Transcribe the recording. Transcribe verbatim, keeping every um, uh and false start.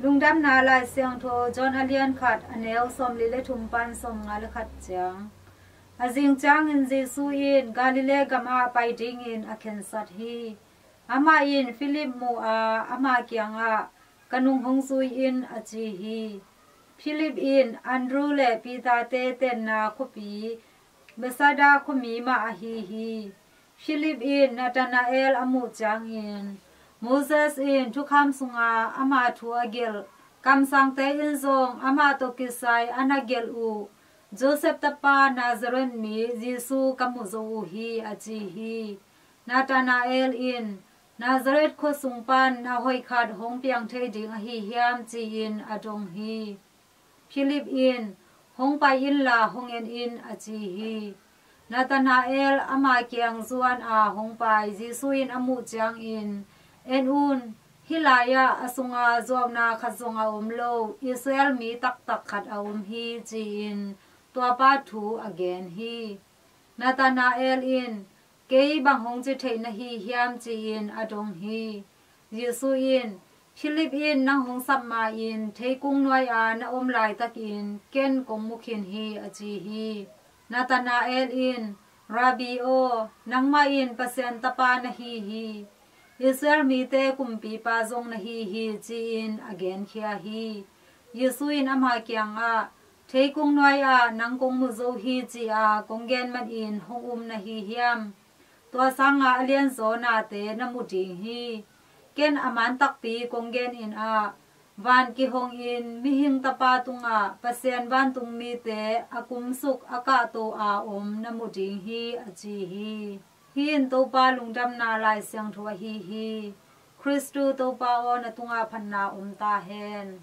Lungdamna Lai Siangtho John a lian khat, a neu sawmli le thum pan sawmnga le khat ciang. A zing ciangin Jesu in Galilee gamah pai dingin a khensat hi. Amah in Philip mu a, ama kiangah, "Ka nung hong zui in," a ci hi. Philip in Andrew le Peter-te tenna khuapi Bethsaida khuami mah ahi hi. Philip in Nathanael a muh ciangin, "Moses in thukham sunga ama thu a gelh, kamsangte in zong amah tawh kisai a na gelh uh Joseph tapa Nazareth mi Jesu ka mu zo uh hi," a ci hi. Nathanael in, "Nazareth khua sung pan na hoih khat hong piang thei ding ahi hiam?" ci-in a dong hi. Philip in, "Hong pai inla hong en in," a ci hi. Nathanael ama kiang zuan a hong pai Jesu in a muh ciangin, "En un, hih lai-ah a sunga zuauhna khat zong a om lo Israel mi taktak khat a om hi," ci-in tuapa thu a gen hi. Nathanael in, "Kei bang hong ci theih na hi hiam?" ci-in a dong hi. Jesu in, "Philip in nang hong sap ma-in theikung nuai-a na om laitakin ken kong mu khin hi," a ci hi. Nathanael in, "Rabbi aw, nangmah in Pasian tapa na hi hi. Israel mite kumpipa zong na hi hi," ci-in a genkhia hi. Jesu in ama kiangah, "Theikung nuai-ah nang kong mu zo hi ci-a kong gen manin hong um na hi hiam? Tua sanga a lianzaw nate na mu ding hi. Ken a man takpi kong genin ah, van kihongin mihing tapa tungah Pasian vantungmite a kumsuk a kahto a om na mu ding hi," a ci hi. Hih in Topa Lungdamna Lai Siangtho ahi hi. Khristu Topa aw, na tungah phatna om ta hen.